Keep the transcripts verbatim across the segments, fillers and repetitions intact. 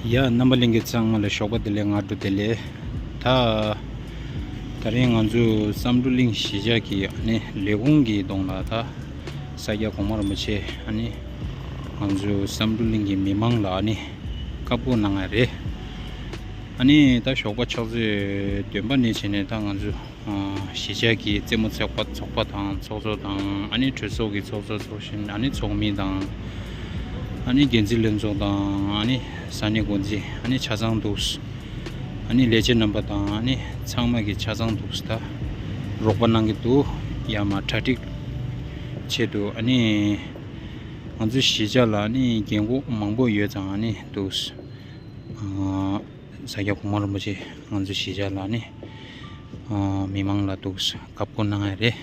ཡ། རྣམ་པ་ལྷན་རྒྱས་ཚང་མ་ལ་ཞོགས་པ་བདེ་ལེགས། སྔ་དྲོ་བདེ་ལེགས། ད་ད་རིང་ང་ཚོ་བསམ་གྲུབ་གླིང་གཞིས་ཆགས་ཀྱི་ཨ་ནི་ལས་ཁུངས་ཀྱི་གདོང་ལ་ད་ས་སྐྱ་གོང་མ་རིན་པོ་ཆེ་ཨ་ནི་ང་ཚོ་བསམ་གྲུབ་གླིང་གི་མི་མང་ལ་ཨ་ནི་བཀའ་ཕེབས་གནང་ཡ་རེད། ཨ་ནི་ད་ཞོགས་པ་ཕྱག་ཚོད་བདུན་པ་ནས་བྱས་ནས་ད་ང་ཚོ་གཞིས་ཆགས་ཀྱི་རྩེད་མོ་ཚོགས་པ་ཚོགས་པ་དང་ཚོགས་གཙོ་དང་ཨ་ནི་གྲོས་ཚོགས་ཀྱི་ཚོགས་གཙོ་ཚོགས་གཞོན་ཨ་ནི་ཚོགས་མི་དང་ཨ་ནི་འགན་འཛིན་ལྷན་ཚོགས་དང་ཨ་ནི་ས་གནས་འགོ་འཛིན་ཨ་ནི་ཆ་ཚང་འདུག་ཨ་ནི་ལས་བྱེད་རྣམ་པ་དང་ཨ་ནི་ཚང་མ་གི་ཆ་ཚང་འདུག་ད་རོགས་པ་གནང་གི་འདུག་ཡར་མར་གྲ་སྒྲིག་ཆེད་དུ་ཨ་ནི་ང་ཚོའི་གཞིས་ཆགས་ལ་ཨ་ནི་རྒན་གོག་མང་པོ་ཡོད་ཙང་ཨ་ནི་འདུག་ཨ། ས་སྐྱ་གོང་མ་རིན་པོ་ཆེ་ང་ཚོའི་གཞིས་ཆགས་ལ་ནི་ཨ་མི་མང་ལ་འདུག་བཀའ་ཕེབས་གནང་ཡ་རེད།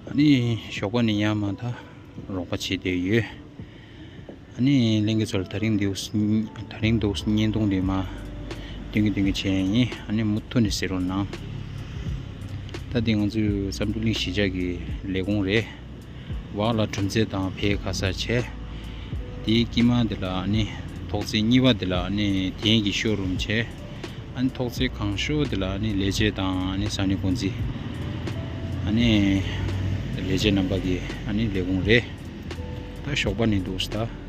ཨ་ནི་ཞོགས་པ་ནས་ཡར་མར་ད་རོགས་པ་བྱེད་བསྡད་ཡོད། ཨ་ནི་ལྷན་རྒྱས་ཚོ་ལ་ད་རིང་འདུག་ད་རིང་འདུག་བརྙན་ཐུང་འདི་མར་སྟོན་གྱི་སྟོན་གྱི་བྱས་ཡིན། ཨ་ནི་མུ་མཐུད་ནས་གཟིགས་རོགས་གནང་། ད་འདི་ང་ཚོའི་བསམ་གྲུབ་གླིང་གཞིས་ཆགས་ཀྱི་ལས་ཁུངས་རེད། འོག་ལ་གྲུམ་ཚེ་དང་ཕའི་ཁ་ས་བྱས། དེའི་དཀྱིལ་མ་དེ་ལ་ཨ་ནི་ཐོག་བརྩེགས་གཉིས་པ་དེ་ལ་ཨ་ནི་དེང་གི་ཤོ་རུམ་བྱས། ཨ་ནི་ཐོག་བརྩེགས་གང་ཤོ་དེ་ལ་ཨ་ནི་ལས་བྱེད་དང་ཨ་ནི་ས་གནས་འགོ་འཛིན། ཨ་ནི་ལས་བྱེད་རྣམ་པ་གི་ཨ་ནི་ལས་ཁུངས་རེད། ད་ཞོགས་པ་ནས་འདུག་ད།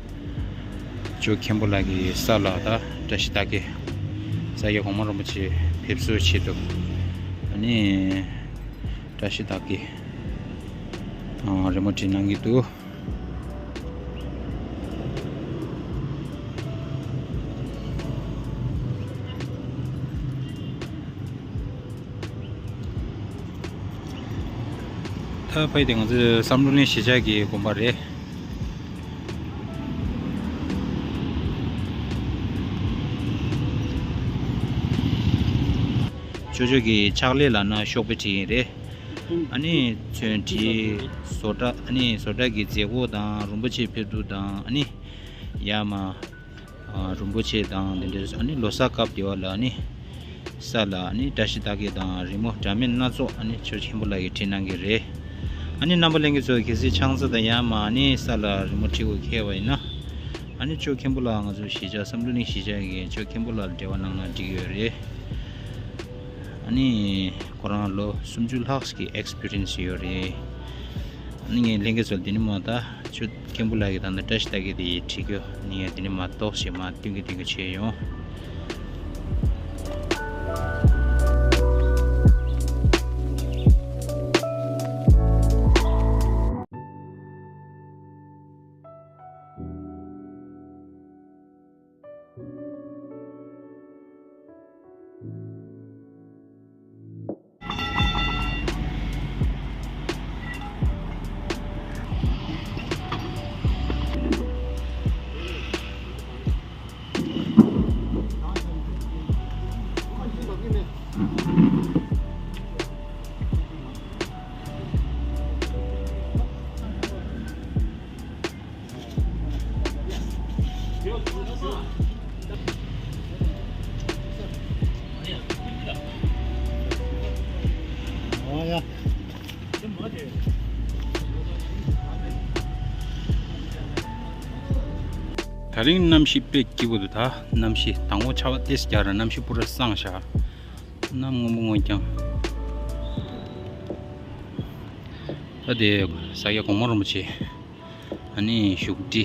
ཇོ་མཁན་པོ་ལགས་ཀྱི་ས་ལ་ད་བཀྲ་ཤིས་རྟགས་བརྒྱད། ས་སྐྱ་གོང་མ་རིན་པོ་ཆེ་ཕེབས་བསུའི་ཆེད་དུ། ཨ་ནི་བཀྲ་ཤིས་རྟགས་བརྒྱད། ཨ། རི་མོ་བྲིས་གནང་གི་འདུག་ད་ཕ་གི་དེ་ང་ཚོའི་བསམ་གྲུབ་གླིང་གཞིས་ཆགས་ཀྱི་དགོན་པ་རེད། ཅོ་ཅོ་གི་ཕྱག་ལས་ལབ་ན་ཤོག་དཔེ་བྲིས་ཡིན་རེད། ཨ་ནི་ཚོན་བྲིས། བཟོ་གྲྭ། ཨ་ནི་བཟོ་གྲྭ་གི་མཛད་སྒོ་དང་རིན་པོ་ཆེ་ཕེབས་འདུག་དང་ཨ་ནི་ཡར་མར། ཨ། རིན་པོ་ཆེ་དང་དེ་འདྲའི་ཨ་ནི་ལོ་གསར་སྐབས་དེ་བ་ལ་ཨ་ནི་ས་ལ་ཨ་ནི་བཀྲ་ཤིས་རྟགས་བརྒྱད་དང་རི་མོ་འདྲ་མིན་སྣ་ཚོགས་ཨ་ནི་ཇོ་མཁན་པོ་ལགས་ཀྱིས་བྲིས་གནང་གི་རེད། ཨ་ནི་རྣམ་པ་ལྷན་རྒྱས་ཚོ་གལ་སྲིད་ཆང་ས་དང་ཡར་མར་ཨ་ནི་ས་ལ་རི་མོ་བྲིས་དགོས་ཁེལ་བ་ཡིན་ན། ཨ་ནི་ཇོ་མཁན་པོ་ལགས་ང་ཚོ་གཞིས་ཆགས་བསམ་གྲུབ་གླིང་གཞིས་ཆགས་ཀྱི་ཇོ་མཁན་པོ་ལགས་ལ་འབྲེལ་བ་གནང་ན་འགྲིག་གི་ཡོད་རེད། ཨ་ནི་ཁོ་རང་ལོ་སུམ་ཅུ་ལྷག་གི་ཨེགས་པི་རི་ཡན་སི་ཡོད་རེད། ཨ་ནི་ངས་ལྷན་རྒྱས་ཚོ་འདི་ནས་མར་ད་ཇོ་མཁན་པོ་ལགས་ཀྱི་ད་ནི་བཀྲ་ཤིས་རྟགས་བརྒྱད་དེ་བྲིས་རྒྱུ་ནི་ངས་འདི་ནས་མར་ཏོག་ཙམ་མར་སྟོན་གྱི་སྟོན་གྱི་བྱས་ཡོང་། ད་རིང་གནམ་གཤིས་དཔེ་སྐྱིད་པོ་འདུག་ད་གནམ་གཤིས་དང་པོ་ཆར་པ་ཏོག་ཙམ་རྒྱག་ར་གནམ་གཤིས་པུ་ར་སངས་ཤག་གནམ་སྔོན་པོ་སྔོན་རྐྱང་། ད་དེ་ས་སྐྱ་གོང་མ་རིན་པོ་ཆེ། ཨ་ནི་བཞུགས་ཁྲི།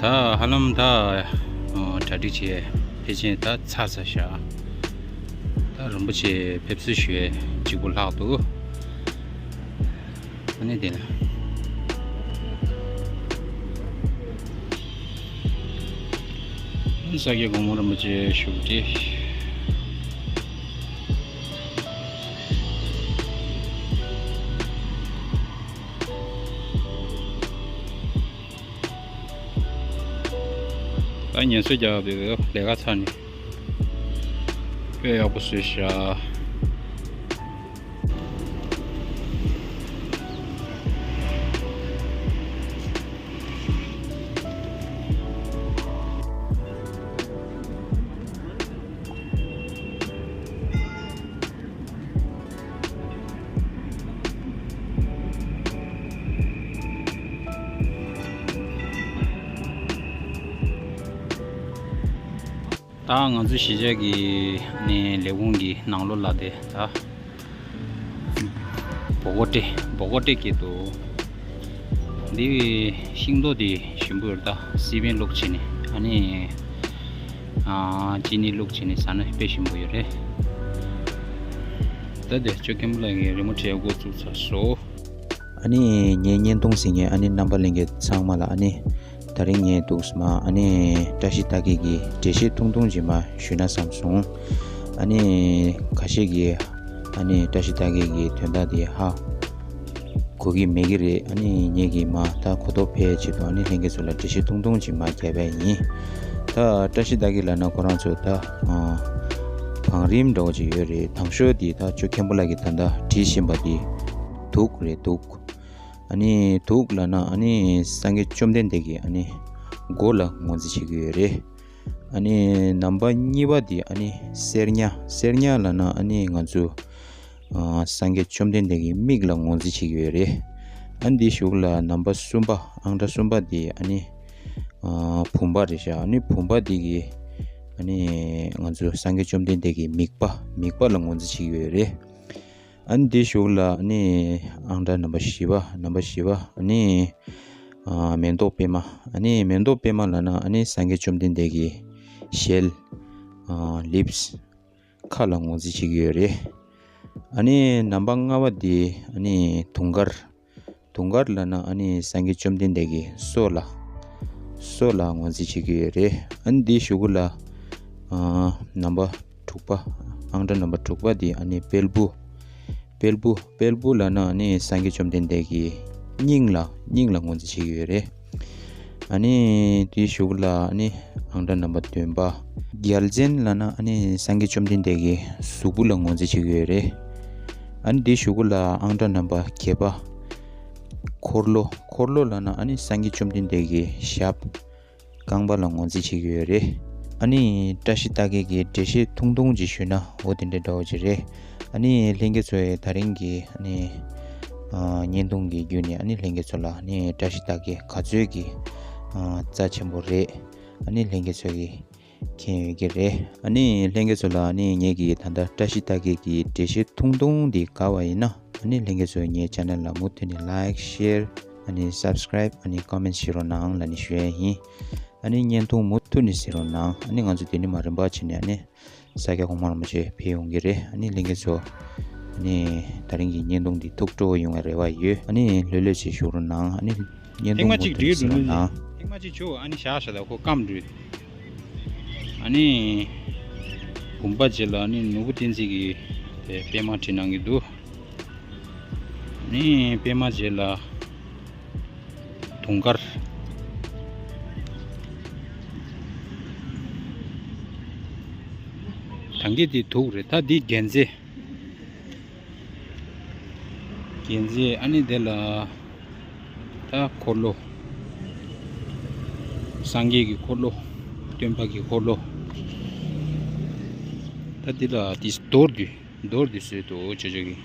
ད་ཧ་ལམ་ད་གྲ་སྒྲིག་བྱས་ཕལ་ཆེར་ད་ཚར་ཚར་ཤག་ད་རིན་པོ་ཆེ་ཕེབས་བསུ་ཞུ་ཡས་གཅིག་པུ་ལྷག་འདུག་ཨ་ནི་དེ་ལ། ས་སྐྱ་གོང་མ་རིན་པོ་ཆེ་བཞུགས་ཏེ། ད་ངལ་གསོ་རྒྱག་པའི་ལས་ཀ་ཚར་ནས་དཔེ་ཡག་པོ་བཟོས་ཤག་ད་ང་ཚོ་གཞིས་ཆགས་ཀྱི་ནས་ལས་ཁུངས་ཀྱི་ནང་ལོགས་ལ་དེ་ད་སྦོ་གོ་ཏེ་སྦོ་གོ་ཏེ་སྐྱེས་འདུག་འདི་ཤིང་ཏོག་དེ་ཞིམ་པོ་ཡོད་རེད། ད་སི་པན་བླུགས་བྱས་ནས་ཨ་ནི་ཨ་ཅི་ནི་བླུགས་བྱས་ནས་ཟ་ན་དཔེ་ཞིམ་པོ་ཡོད་རེད། ད་དེ་ཅོ་མཁན་པོ་ལགས་ཀྱིས་རི་མོ་བྲིས་འགོ་བཙུགས་ཚར་སོང་། ཨ་ནི་ངའི་བརྙན་ཐུང་གཟིགས་མཁན་ཨ་ནི་རྣམ་པ་ལྷན་རྒྱས་ཚང་མ་ལ་ཨ་ནི་ད་རིང་ངས་འདུག་སེ་མར་ཨ་ནི་བཀྲ་ཤིས་རྟགས་བརྒྱད་ཀྱི་འགྲེལ་བཤད་ཐུང་ཐུང་ཅིག་མར་ཞུས་ན་བསམ་སོང་། ཨ་ནི་ཁ་ཤས་ཀྱིས་ཨ་ནི་བཀྲ་ཤིས་རྟགས་བརྒྱད་ཀྱི་དོན་དག་དེ་ཧ་གོ་གི་མེད་ཀྱི་རེད། ཨ་ནི་ངེད་ཀྱིས་མར་ད་གོ་རྟོགས་འཕེལ་ཆེད་དུ་ཨ་ནི་ལྷན་རྒྱས་ཚོ་ལ་འགྲེལ་བཤད་ཐུང་ཐུང་ཅིག་མར་བརྒྱབ་པ་ཡིན། ད་བཀྲ་ཤིས་རྟགས་བརྒྱད་ལབ་ན་ཁོ་རང་ཚོ་ད་ཨ་བང་རིམ་འདྲ་བོ་ཅིག་ཡོད་རེད། དང་ཤོས་དེ་ད་ཅོ་མཁན་པོ་ལགས་ཀྱིས་ད་ལྟ་བྲིས་བཞིན་པ་དེ་དུག་རེད་དུག་ཨ་ནི་དུག་ལབ་ན་ཨ་ནི་སངས་རྒྱས་བཅོམ་ལྡན་འདས་ཀྱི་ཨ་ནི་མགོ་ལ་ངོས་འཛིན་བྱེད་ཀྱི་ཡོད་རེད། ཨ་ནི་ནམ་པ་གཉིས་པ་དེ་ཨ་ནི་གསེར་ཉ། གསེར་ཉ་ལབ་ན་ཨ་ནི་ང་ཚོ་ཨ་སངས་རྒྱས་བཅོམ་ལྡན་འདས་ཀྱི་མིག་ལ་ངོས་འཛིན་བྱེད་ཀྱི་ཡོད་རེད། ཨ་ནི་དེའི་གཞུག་ལ་ནམ་པ་གསུམ་པ་ཨང་གྲངས་གསུམ་པ་དེ་ཨ་ནི་ཨ་བུམ་པ་རེད་ཤག་ཨ་ནི་བུམ་པ་དེ་གི་ཨ་ནི་ང་ཚོ་སངས་རྒྱས་བཅོམ་ལྡན་འདས་ཀྱི་མིག་པ་མིག་པ་ལ་ངོས་འཛིན་བྱེད་ཀྱི་ཡོད་རེད། ཨ་ནི་དེའི་གཞུག་ལ་ཨ་ནི་ཨང་གྲངས་ནམ་པ་བཞི་པ། ནམ་པ་བཞི་པ་ཨ་ནི་ཨ་མེ་ཏོག་པད་མ། ཨ་ནི་མེ་ཏོག་པད་མ་ལབ་ན་ཨ་ནི་སངས་རྒྱས་བཅོམ་ལྡན་འདས་ཀྱི་ཞལ། ཨ་ལིབས། ཁ་ལ་ངོས་འཛིན་བྱེད་ཀྱི་ཡོད་རེད། ཨ་ནི་ནམ་པ་ལྔ་པ་དེ་ཨ་ནི་དུང་དཀར། དུང་དཀར་ལབ་ན་ཨ་ནི་སངས་རྒྱས་བཅོམ་ལྡན་འདས་ཀྱི་སོ་ལ། སོ་ལ་ངོས་འཛིན་བྱེད་ཀྱི་ཡོད་རེད། ཨ་ནི་དེའི་གཞུག་གུ་ལ་ཨ་ནམ་པ་དྲུག་པ། ཨང་གྲངས་ནམ་པ་དྲུག་པ་དེ་ཨ་ནི་དཔལ་བུ། དཔལ་བུ། དཔལ་བུ་ལབ་ན་ཨ་ནི་སངས་རྒྱས་བཅོམ་ལྡན་འདས་ཀྱི་སྙིང་ལ། སྙིང་ལ་ངོས་འཛིན་བྱེད་ཀྱི་ཡོད་རེད། ཨ་ནི་དེའི་གཞུག་གུ་ལ་ཨ་ནི་ཨང་གྲངས་ནམ་པ་བདུན་པ། རྒྱལ་མཚན་ལབ་ན་ཨ་ནི་སངས་རྒྱས་བཅོམ་ལྡན་འདས་ཀྱི་གཟུགས་པོ་ལ་ངོས་འཛིན་བྱེད་ཀྱི་ཡོད་རེད། ཨ་ནི་དེའི་གཞུག་གུ་ལ་ཨང་གྲངས་ནམ་པ་བརྒྱད་པ། འཁོར་ལོ། འཁོར་ལོ་ལབ་ན་ཨ་ནི་སངས་རྒྱས་བཅོམ་ལྡན་འདས་ཀྱི་ཞབས་རྐང་པ་ལ་ངོས་འཛིན་བྱེད་ཀྱི་ཡོད་རེད། ཨ་ནི་བཀྲ་ཤིས་རྟགས་བརྒྱད་ཀྱི་འགྲེལ་བཤད་ཐུང་ཐུང་ཅིག་ཞུས་ན་འོ་དེ་འདྲ་འདྲ་བོ་ཅིག་རེད། ཨ་ནི་ལྷན་རྒྱས་ཚོས་ད་རིང་གི་ཨ་ནི་ཨ་བརྙན་ཐུང་གི་བརྒྱུད་ནས་ཨ་ནི་ལྷན་རྒྱས་ཚོ་ལ་ཨ་ནི་བཀྲ་ཤིས་རྟགས་བརྒྱད་ག་ཚོད་ཀྱི་ཨ་རྩ་ཆེན་པོ་རེད། ཨ་ནི་ལྷན་རྒྱས་ཚོ་གིས་མཁྱེན་ཡོད་ཀྱི་རེད། ཨ་ནི་ལྷན་རྒྱས་ཚོ་ལ་ཨ་ནི་ངེད་ཀྱི་ད་ལྟ་བཀྲ་ཤིས་རྟགས་བརྒྱད་ཀྱི་འགྲེལ་བཤད་ཐུང་ཐུང་འདི་དགའ་བ་ཡིན་ན་ཨ་ནི་ལྷན་རྒྱས་ཚོས་ངའི་ཆེ་ནལ་ལ་མུ་མཐུད་ནས་ལའིཀ་ཤེར་ཨ་ནི་སབ་སི་ཀ་རའིབ་ཨ་ནི་ཀོ་མེན་ཊི་བྱེད་རོགས་གནང་ལབ་ནས་ཞུ་ཡས་ཡིན། ཨ་ནི་བརྙན་ཐུང་མུ་མཐུད་ནས་གཟིགས་རོགས་གནང་། ཨ་ནི་ང་ཚོ་དེ་ནས་མར་རིམ་པ་བྱས་ནས་ཨ་ནི་ས་སྐྱ་གོང་མ་རིན་པོ་ཆེ་ཕེབས་ཡོང་གི་རེད། ཨ་ནི་ལྷན་རྒྱས་ཚོ་ཨ་ནི་ད་རིང་གི་བརྙན་ཐུང་འདི་ཐུགས་སྤྲོ་བོ་ཡོང་བའི་རེ་བ་ཡོད། ཨ་ནི་ལྷོད་ལྷོད་བྱས་བཞུགས་རོགས་གནང་། ཨ་ནི་བརྙན་ཐེངས་ཐུང་མ་མུ་གཅིག་མཐུད་འགྲིག་ནས་གཟིགས་རོགས་འདུག་གནང་། ཐེངས་མ་གཅིག་བྱུག་ཨ་ནི་བཞག་བཞག་ད་ཁོ་སྐམ་འགྲོ། ཨ་ནི་བུམ་པ་རྗེས་ལ་ཨ་ནི་ནོར་བུ་བསྟན་འཛིན་གྱིས་དེ་པད་མ་བྲིས་གནང་གི་འདུག་ཨ་ནི་པད་མ་རྗེས་ལ་དུང་དཀར། ད་གིན་དེ་དུག་རེད། ད་འདི་རྒྱན་རྫས། རྒྱན་རྫས་ཨ་ནི་དེ་ལ་ད་འཁོར་ལོ། སངས་རྒྱས་ཀྱི་འཁོར་ལོ། སྟོན་པ་གི་འཁོར་ལོ། ད་འདི་ལ་འདི་རྡོར་འདི་རྡོར་འདི་བཟོས་འདུག་ཅོ་ཅོ་གིས།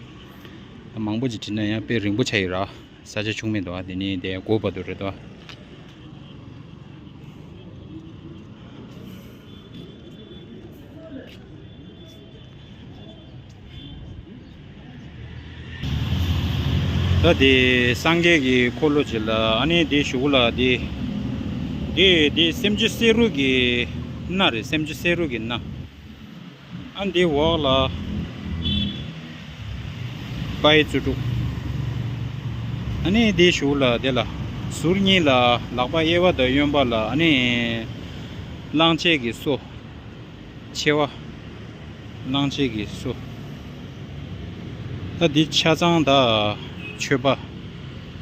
ད་མང་པོ་ཅིག་བྲིས་ན་ཡང་དཔེ་རིང་པོ་ཆགས་ཡོད་ར། ས་ཆ་ཆུང་མེད་འདུག་ཨ། དེ་ནི་དེ་སྒོ་བར་དུ་རེད་དོ། ད་དེ་སངས་རྒྱས་ཀྱི་འཁོར་ལོ་ཅིག་ལ་ཨ་ནི་དེ་གཞུག་ལ་དེ་ འདི་འདི་སེམས་ཅན་བསེ་རུ་གི་སྣ་རེད། སེམས་ཅན་བསེ་རུ་གི་སྣ། ཨ་འདི་འོག་ལ་པའི་བཙུན་དྲུག། ཨ་ནི་འདི་གཞུག་ལ་དེ་ལ་ཟུར་གཉིས་ལ་ལག་པ་གཡས་པ་དང་གཡོན་པ་ལ་ཨ་ནི་གླང་ཆེན་གྱི་སོ། མཆེ་བ། གླང་ཆེན་གྱི་སོ། ད་འདི་ཆ་ཚང་ད་མཆོད་པ།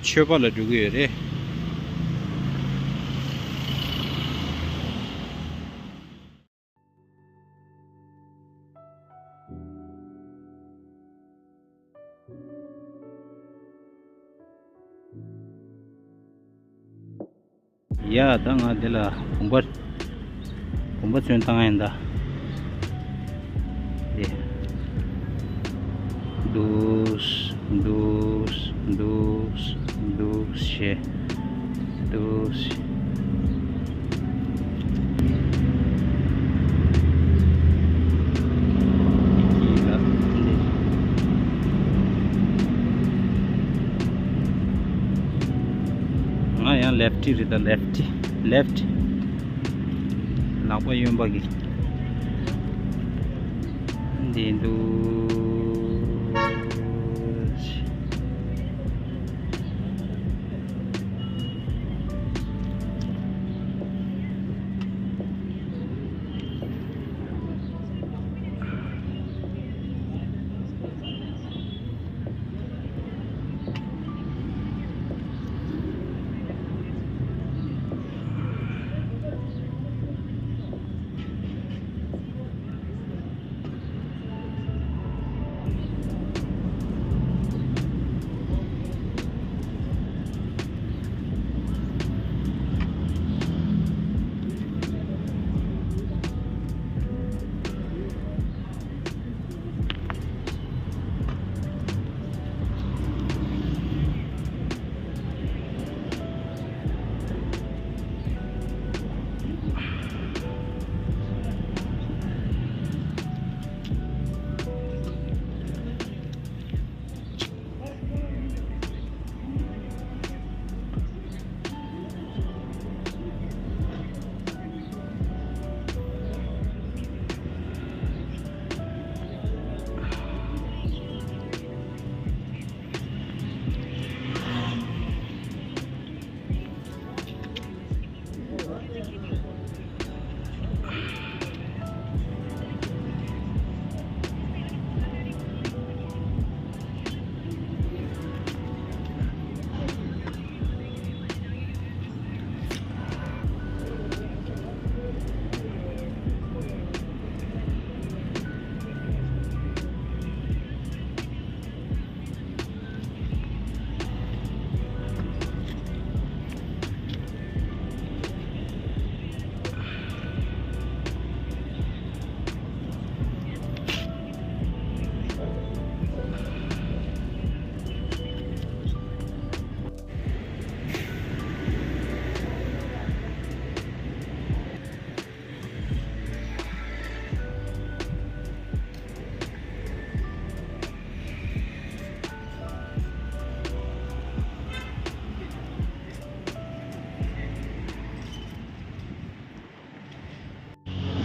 མཆོད་པ་ལ་འགྲོ་གི་ཡོད་རེད། ཡ་ད་ང་འདི་ལ་བུམ་པ། བུམ་པ་ཚོན་བཏང་ཡིན་ད། འདི། འདུག་འདུག་འདུག་འདུག་ཞེས། འདུག་ང་ཡང་ལེབ་ཊི་རེད་ད། ལེབ་ཊི། ལེབ་ཊི། ལག་པ་གཡོན་པ་གི། འདི་འདུག་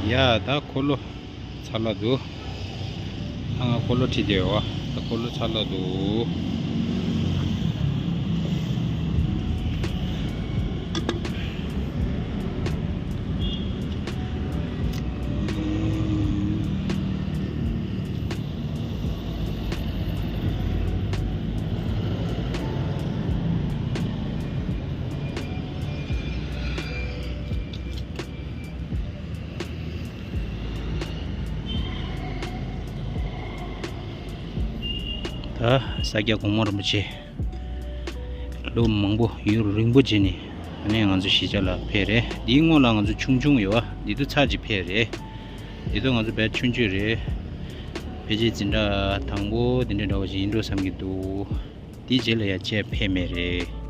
ཡ་ད་འཁོར་ལོ་ཚར་ལ་འདུག་ད་ང་འཁོར་ལོ་ཁྲིད་བསྡད་ཡོད། ད་འཁོར་ལོ་ཚར་ལ་འདུག་ད་ས་སྐྱ་གོང་མ་རིན་པོ་ཆེ་ལོ་མང་པོ་ཡུན་རིང་པོ་རྗེས་ནས་ཨ་ནི་ང་ཚོ་གཞིས་ཆགས་ལ་ཕེབས་རེད། འདིའི་སྔོན་ལ་ང་ཚོ་ཆུང་ཆུང་ཡོད་པ། འདི་དུས་ཚར་གཅིག་ཕེབས་རེད། འདི་དུས་ང་ཚོ་དཔེ་ཆུང་ཆུང་རེད། ཕལ་ཆེར་འཛིན་གྲྭ་དང་པོ་དེ་འདྲ་འདྲ་བོ་ཞིག་ཡིན་འགྲོ་བསམ་གྱི་འདུག་དེའི་རྗེས་ལ་ཡ་བཅས་ཕེབས་མེད་རེད།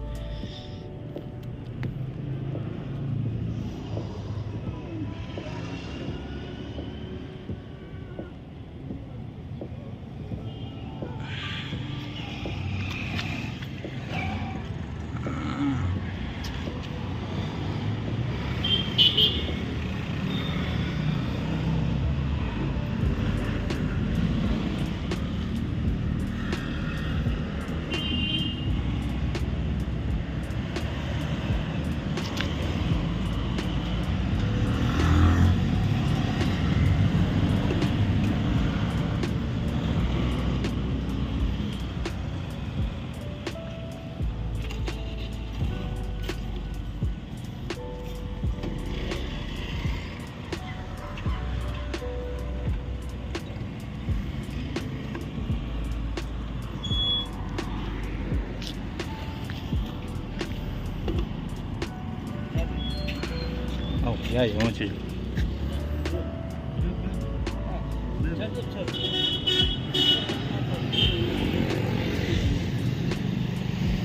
ཡ་ཡོང་ཆེ།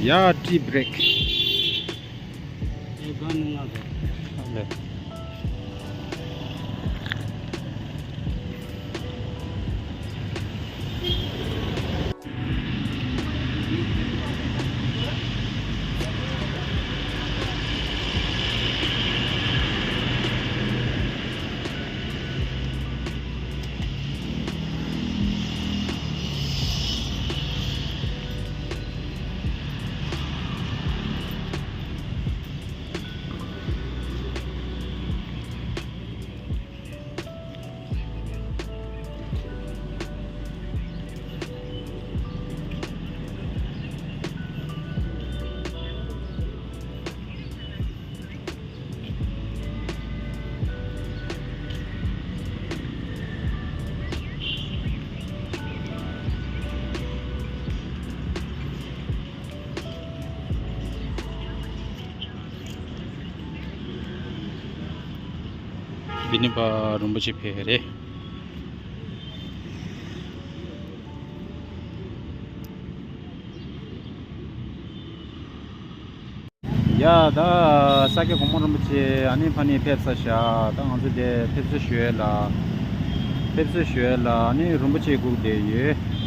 ཡ་ཏི་བྷི་རེག་འདི་ནི་པ་རིན་པོ་ཆེ་ཕེབས་རེད། ཡ་ད་ས་སྐྱ་གོང་མ་རིན་པོ་ཆེ་ཨ་ནི་ཕ་ནི་ཕེབས་ས་ཤག་ད་ང་ཚོ་དེ་ཕེབས་བསུ་ཞུ་ཡས་ལ། ཕེབས་བསུ་ཞུ་ཡས་ལ་ཨ་ནི་རིན་པོ་ཆེ་སྒུག་བསྡད་ཡོད།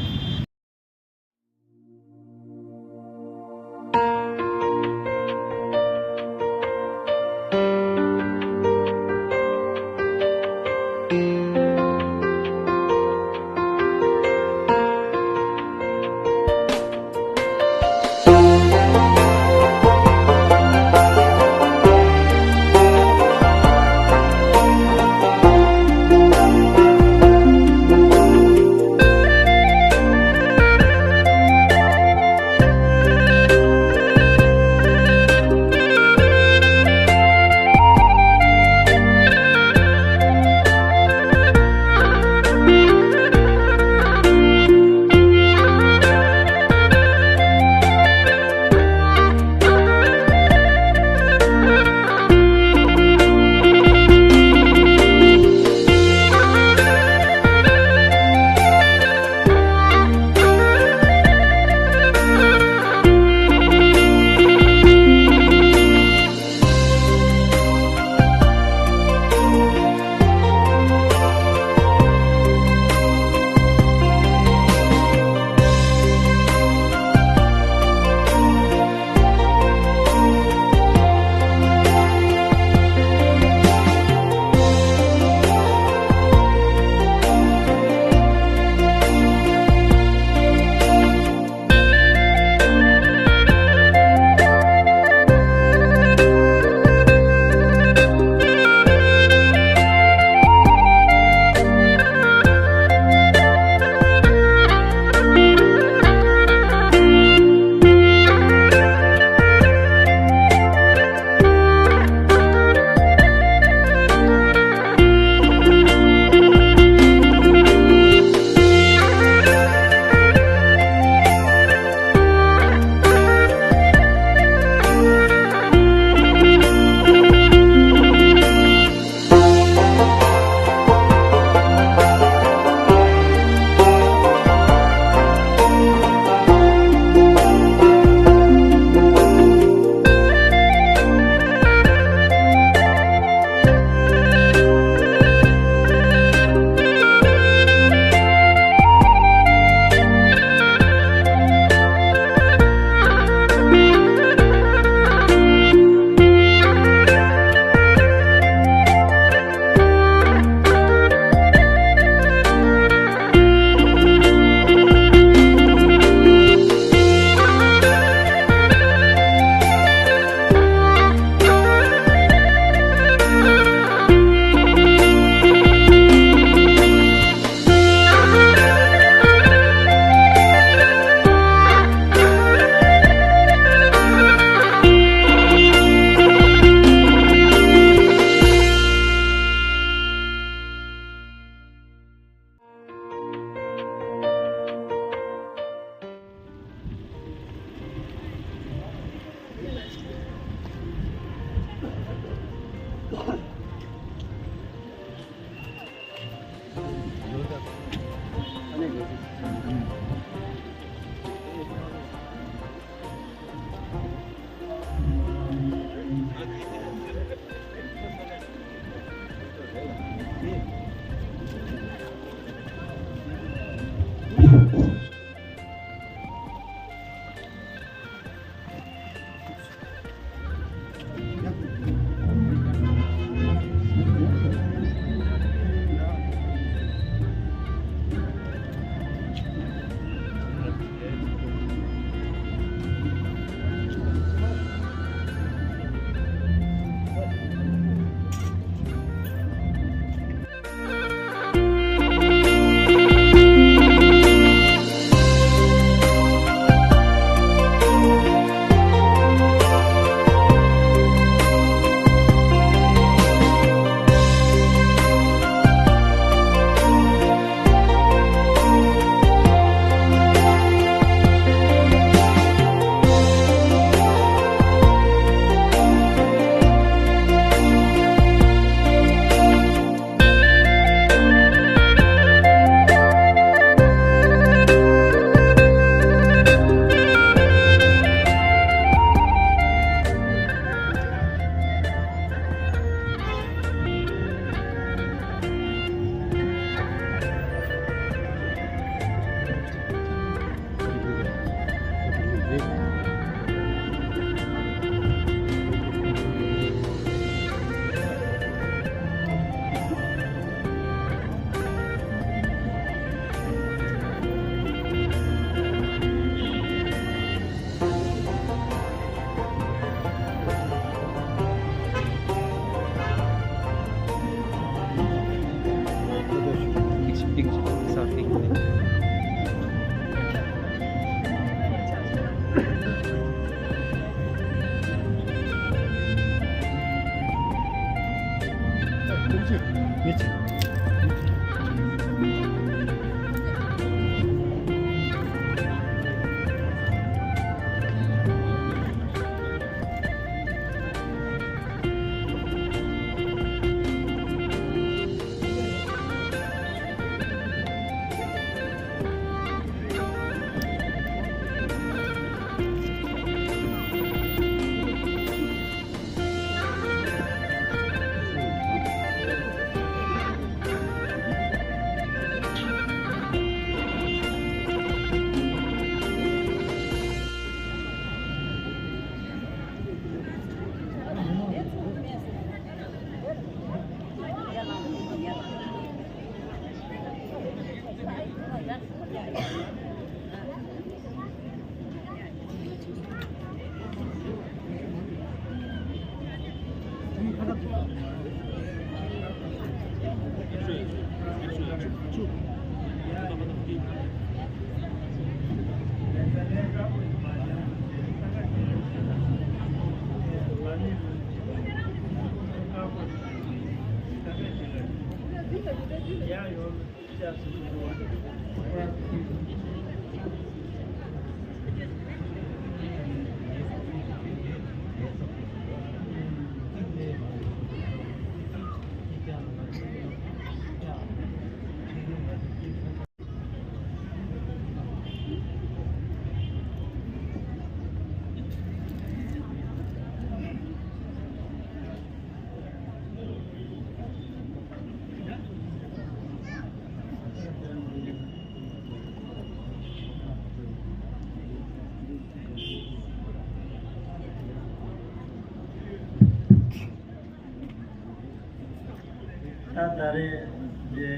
ད་ད་རེས་འདི་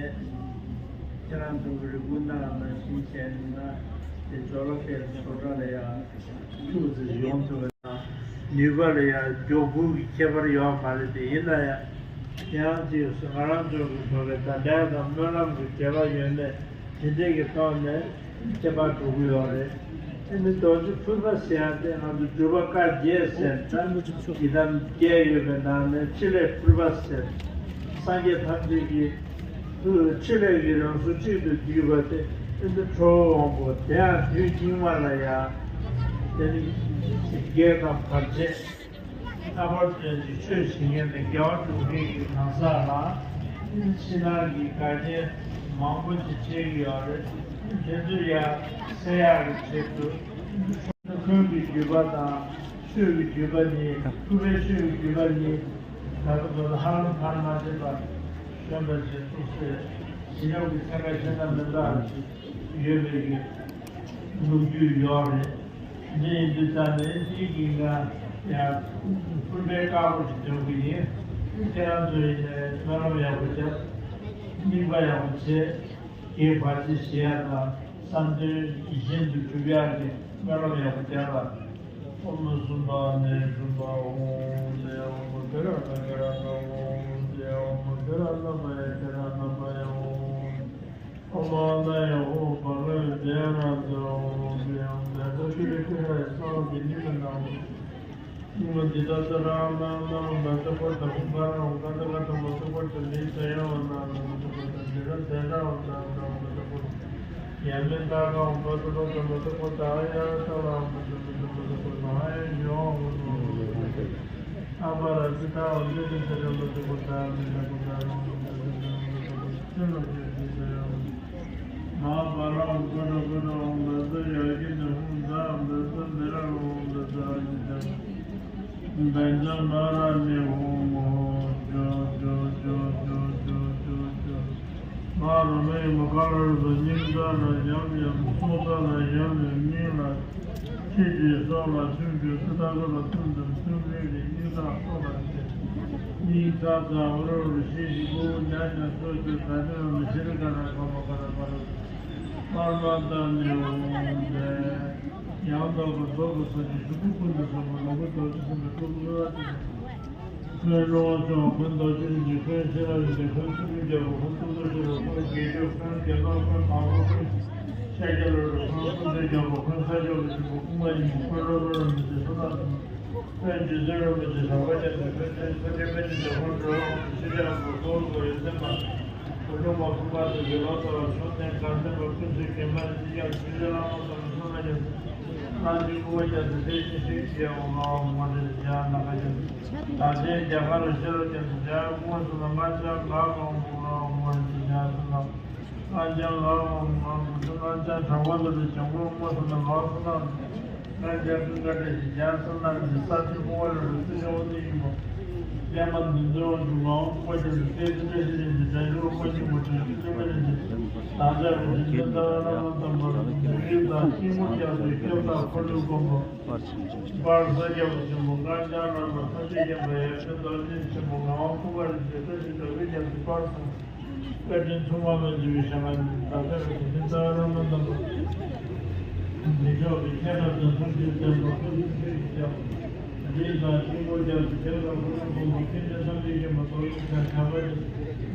ཁྱེད་རང་ཚོ་གི་རེ་སྐུལ་གནང་བ་ནང་བཞིན་བྱས་ན་དེ་ཇོ་ལོ་ཀེ་ཚོ་གྲངས་ལ་ཡང་ཐུགས་སུ་ཡོང་ཐུབ་པ་དང་ནུས་པ་ལ་ཡང་མགྱོགས་ཁུལ་གྱི་ཁྱད་པར་ཡོད་མ་རེད་དེ། ཡིན་ན་ཡང་ཡང་ཅིག་ང་རང་ཚོ་གི་བོད་པའི་ད་ལྟའི་དང་སྨོན་ལམ་གྱི་འབྲེལ་བ་ཡོད་ནས་དེ་འདྲས་ཀྱི་ཐོག་ནས། ཁྱད་པར་འགྲོ་གི་ཡོད་རེད། ཨ་ནི་རྡོ་རྗེ་ཕུར་པ་ཟེར་ཡ་དེ་ང་ཚོ་སྒྲུབ་པ་བཀའ་བརྒྱད་ཟེར་ད་ཡི་དམ་བརྒྱད་ཡོད་པའི་ནང་ནས་ཕྲིན་ལས་ཕུར་པ་ཟེར། སངས་རྒྱས་ཐམས་ཅད་ཀྱི་ཕྲིན་ལས་ཀྱི་རང་གཟུགས་གཅིག་ཏུ་བསྡུས་པ་དེ་ཨ་ནི་ཁྲོ་བོའི་དབང་པོ་དེ་ཡང་དུས་སྙིགས་མ་ལ་ཡང་དེ་ནི་བརྒྱད་དང་བར་ཆད། ལྷག་པར་དུ་ཅིག་ཆོས་བྱེད་མཁན་དང་དགེ་བ་སྒྲུབ་མཁན་གྱི་གང་ཟག་ལ་ཕྱི་ནང་གི་འགལ་རྐྱེན་མང་པོ་ཞིག་འཕྲད་ཀྱི་ཡོད་རེད། དེ་ཚོ་ཡང་སེལ་ཡག་གི་ཆེད་དུ་ཁོང་གི་བརྒྱུད་པ་དང་ཆོས་ཀྱི་བརྒྱུད་པ་གཉིས། ཐུབ་པའི་ཆོས་ཀྱི་བརྒྱུད་པ་གཉིས། ད་ལྟ་བར་དུ་ཧ་ལམ་བར་མ་ཆད་པར་བྱོན་པ་ཞིག་ཐུགས་སྲས་བྱིན་རླབས་ཀྱི་ཚན་ཁ་ཤེས་ན་མི་འདྲ་ཞིག་ཡོད་པའི་གི་ལོ་རྒྱུས་ཡོད་རེད། འདི་ཡིན་དུས་ཙང་ནས་འདི་གི་ང་ཡང་ཕུར་པའི་དཀར་པོ་ཞིག་འདོན་གི་ཡིན། ཁྱེད་རང་ཚོ་ཡིན་ནའི་སྨོན་ལམ་ཡག་པོ་བརྒྱབ། སྙིང་པ་ཡག་པོ་བྱེད། དགེ་བ་ཅི་ཞེས་དང་བསམ་དོན་བཞིན་དུ་འགྲུབ་ཡག་གི་སྨོན་ལམ་ཡག་པོ་བརྒྱབ་ལ། ཨོཾ་སུམ་པ་ནས་སུམ་པ་ཧཱུྃ་ཏེ་ཨོཾ་ཏེ་ར་ན་ཏེ་ར་ན་ཨོཾ་ཏེ་ཨོཾ་ཏེ་ར་ན་པ་ཡ་ཏེ་ར་ན་པ་ཡ་ཨོཾ། ཨོཾ་ཨ་ན་ཡ་ཧོ་བྷ་ག་ཝེ་ཏེ་ཨ་ན་ཏེ་ཨོཾ་ཏེ་ཨོཾ་ཏེ་ཨ་ཏེ་ཤྲི་ཏེ་ཤྲི་ཧ་ཡ་སྭཱ་ཧཱ་གི་ནི་ཀ་ན་ཨོཾ། ཨོཾ་ཏེ་ཏ་ཏ་ར་ཨ་ན་ཨ་ན་ཨོཾ་ཏ་ཏ་པ་ཏ་ཧུ་ག་ར་ཨོཾ་ཀ་ཏ་ཀ་ཏ་མ་ཏ་པ་ཏ་ནི་ཏ་ཡ་ཨ་ན་ཨ་ན་མ་ཏ་པ་ཏ་ནི་ར་ཏ་ར་ཨོཾ་ཏ་ཏ་ཨོཾ་ཏ་ཏ་པ་ཏ། ཡ་མེ་ཏ་ཀ་ཨོཾ་ཏ་ཏ་པ་ཏ་མ་ཏ་པ་ཏ་ཨ་ཡ་ཏ་ར་ཨོཾ་ཏ་ཏ་པ་ཏ་མ་ཏ་པ་ཏ་ཨ་ཡ་ཉོ་ཨོཾ་ཏ་ཏ་པ་ཏ། ཨ་པ་ར་ཙི་ཏ་ཨོཾ་ཏེ་ཏེ་ཏེ་ར་མ་ཏ་པ་ཏ་ཨ་མེ་ཏ་པ་ཏ་ཨ་ར་ཨོཾ་ཏ་ཏ་པ་ཏ་ཨ་མ་ཏ་པ་ཏ་ཨ་ཡ་ཏ་ར་ཨོཾ་ཏ་ཏ་པ་ཏ། མ་པ་ལ་ཨོཾ་ཀ་ཏ་ཀ་ཏ་ཨོཾ་བཛྲ་ཡ་གི་ནི་ཧཱུྃ་བཛྲ་བཛྲ་མེ་ར་ཨོཾ་བཛྲ་ཨ་ཏི་ཏ། བཛྲ་མ་ར་ནི་ཧཱུྃ་ཧོ་ཇོ་ཇོ་ཇོ་ཇོ་ཇོ་ཇོ། མ་ར་མེ་མ་ཀ་ལ་རུ་པ་སྙིང་རྩ་ལ་ཡམ་ཡམ་སྲོག་རྩ་ལ་ཡམ་ཡམ་སྙིང་ལ། ཕྱི་དྲོའི་སྲོག་ལ་ཐུན་གྱི་སུ་ད་ག་ལ་ཐུན་དང་ཐུན་རིགས་ཀྱི་སྙིང་ཐག་སྲོག་ལ་བཅད། སྙིང་ཐག་ཚ་འུར་འུར་ཤི་ཤི་ཁུ་ཁུ་ཉག་ཉག་སོ་སོའི་ག་དེ་རང་ལ་ཤི་རི་ཀ་ར་ཀ་མ་ཀ་ར་ཀ་ར། པར་མ་ཏ་ནི་འོང་སྟེ། ཡང་དག་པར་རྫོགས་པའི་སངས་རྒྱས་བྱུང་ཁུངས་ཀུན་ཏུ་བཟང་པོ་ལོངས་སྐུ་རྡོ་རྗེ་སེམས་དཔའི་སྤྲུལ་སྐུ་བསྔོ་བ་ཅན། ཁོང་ལོངས་སྤྱོད་ཁོང་རྡོ་རྗེ་རིན་ཆེན་ཁོང་ཚུལ་ཁྲིམས་རྒྱལ་པོ་ཁོང་ཐུགས་རྗེ་ཆེན་པོ་ཁོང་དགེ་ལྡན་ཁོང་དགེ་སློང་ཁོང་དང་པོ་ཁོང་ཤཱཀྱ་ལོ་ལོ་ཁོང་ཀུན་འདུས་རྒྱལ་པོ་ཁོང་ས་སྐྱ་པོ་ཆེན་པོ་ཁོང་མ་ཡིན་པ་ཁོང་རོ་རོ་རོ་མི་ཚེ་སོ་ན་ཁོང་རྗེ་བཙུན་རིན་པོ་ཆེ་ཞབས་པད་བརྟན་པའི་ཕན་ཚུན་ཐུགས་རྗེ་ཕན་ཚུན་འདྲ་ཁོང་འགྲོ་རོགས་ཁོང་ཆོས་རྒྱལ་པོ་ཁོང་གོ་ཡོད་ཚན་པ་ཁོང་ཀྲུང་གོ་ཁོང་པ་ཚོ་དགེ་སློང་ཚོ་ལ་བྱུང་ནས་གང་ཚན་པ་ཀུན་གཟིགས་དགེ་མ་ལ་ཅི་ཡང་ཆོས་རྒྱལ་བླ་མ་ཚོ་ལ་བྱུང་ན་ཡང་། ལྷ་ཆེན་སྐུ་དབང་རྒྱ་མཚོ་དེ་བཞིན་གཤེགས་ཀྱི་ཡང་ངག་དབང་མ་འདྲེན་ཡང་ནམ་མཁའ་རྒྱ་མཚོ། ད་ལྟའི་རྒྱ་གར་ཤེས་རབ་རྒྱ་མཚོ་རྒྱ་ཡང་དབང་སོང་ན་ང་ཅག་ངག་དབང་ངག་དབང་མ་འདྲེན་ཡང་སོང་ན། ང་ཅག་ངག་དབང་ངག་དབང་ང་ཅག་དྲང་པོ་ལ་རེ་ཞང་པོ་དབང་སོང་ན་ངག་སོང་ན། ང་ཅག་ཀུན་དགའ་འདྲེན་ཡང་སོང་ན་ནི་ས་ཆེན་སྐུ་དབང་ལ་རེ་སུ་ཞང་པོ་དེ་ཡིན་མོ། པདྨ་འདུས་མཛད་དབང་ཕྱུག་ངག་དབང་སྐུ་དབང་རྒྱ་མཚོ་དཔལ་ལྡན་བཀྲ་ཤིས་རིན་ཆེན་བྱང་ཆུབ་དབང་ཕྱུག་མ་བྱང་ཆུབ་སེམས་དཔའ་རིན་ཆེན་བདག་ཅག་རིན་ཆེན་ཏཱ་ར་ལ་དམ་པ་མི་རིགས་དང་སྐྱེས་བུ་རྒྱ་མཚོའི་སྐྱབས་དང་འཁོར་ལོའི་མགོན་པོ། དཔལ་ས་སྐྱ་པ་ཆེན་པོ་སྔགས་འཆང་བླ་མ་ཐམས་ཅད་མཁྱེན་པ་ཡབ་ཆེན་རྡོ་རྗེ་ཆེན་པོ་ངག་དབང་སྐུ་དབང་རིན་ཆེན་བཀྲ་ཤིས་ལྡན་པའི་རྒྱ་མཚོའི་དཔལ་བཟང་བཀའ་དྲིན་མཚུངས་པ་མེད་པའི་ཞིང་ཁམས་བདག་ཅག་རིན་ཆེན་ཏཱ་ར་ལ་དམ་པ། མི་མཆོག་གི་མཁྱེན་པ་དང་ཐུགས་རྗེ་བརྟན་པ་ཀུན་གཟིགས་ཆོས་ཀྱི་སྐྱབས། རིགས་དང་སྐྱེས་བུ་རྒྱ་མཚོའི་སྐྱབས་དང་འཁོར་ལོ་མགོན་པོ་མཁན་ཆེན་ཐམས་ཅད་མཁྱེན་པ་རྡོ་རྗེ་འཆང་ཞབས་པད་བརྟན།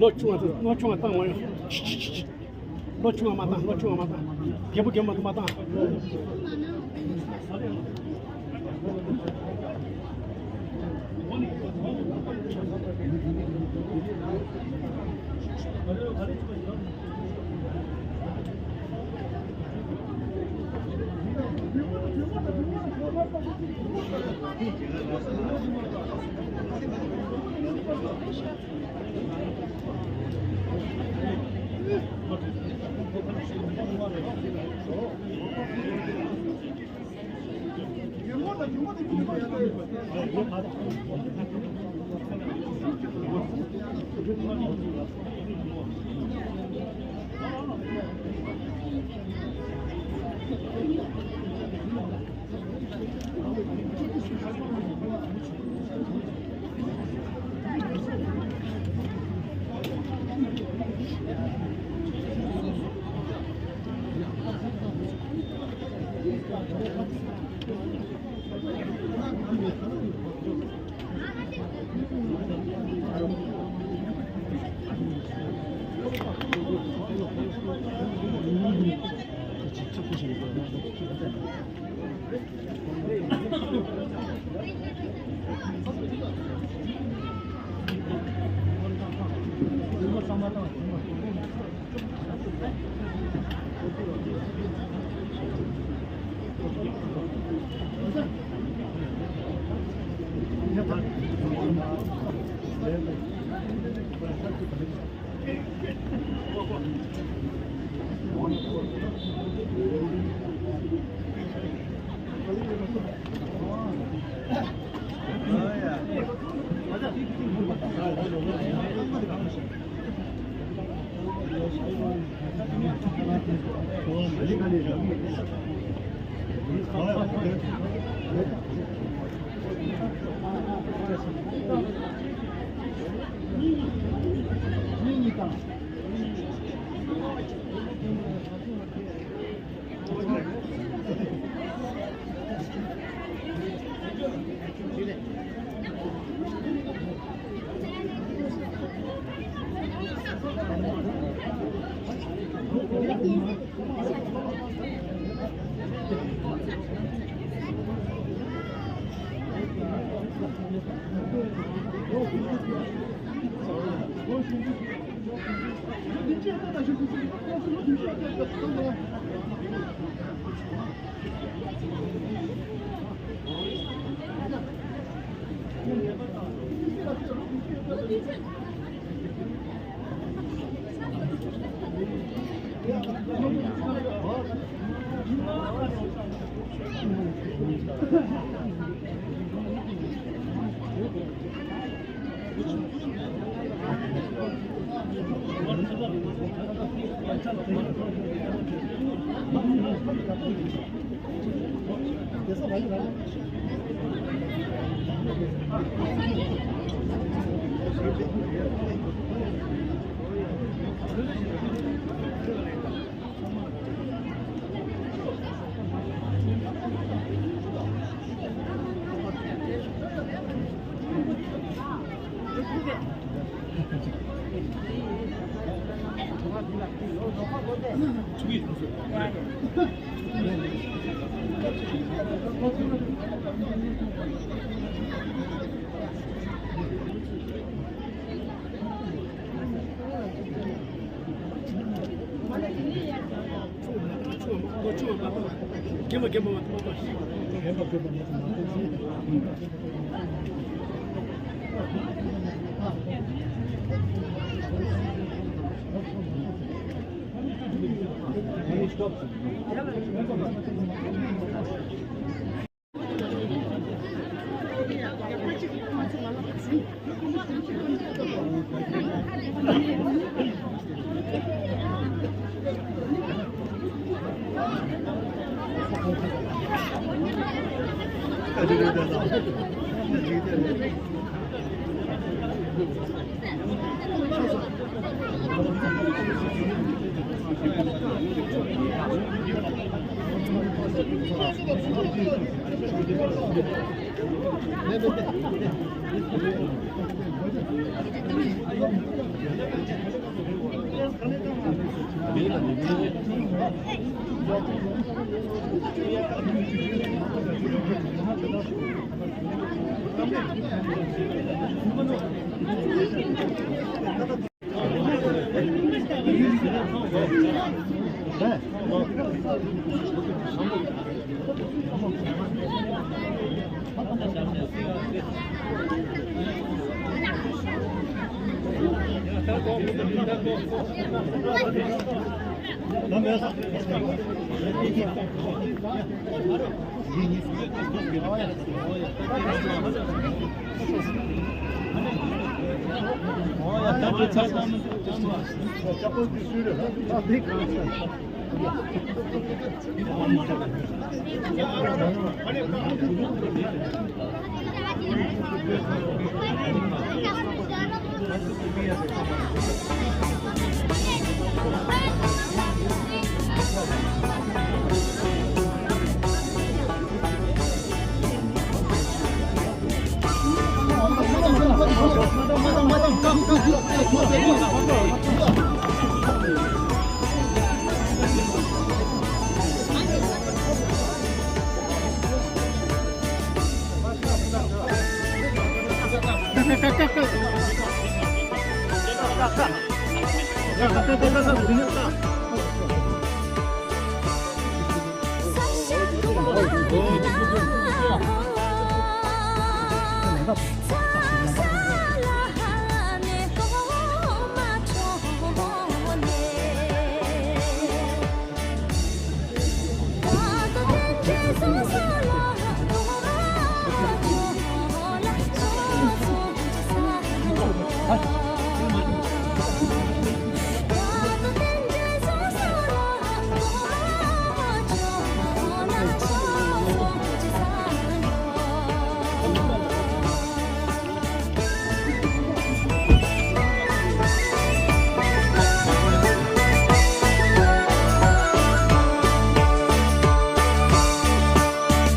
ལོ་ཆུང་བ་དང་། ལོ་ཆུང་བ་བཏང་མ་ཡོང་། ལོ་ཆུང་བ་མ་བཏང་། ལོ་ཆུང་བ་མ་བཏང་། རྒད་པོ་རྒན་པ་དུ་མ་བཏང་།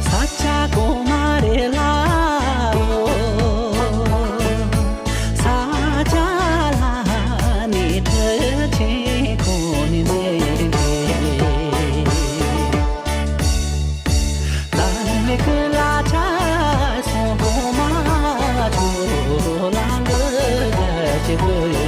ས་ཆ་གོང་མ་རེད་ལ། ས་ཆ་ དེ་ལོ་ཡ།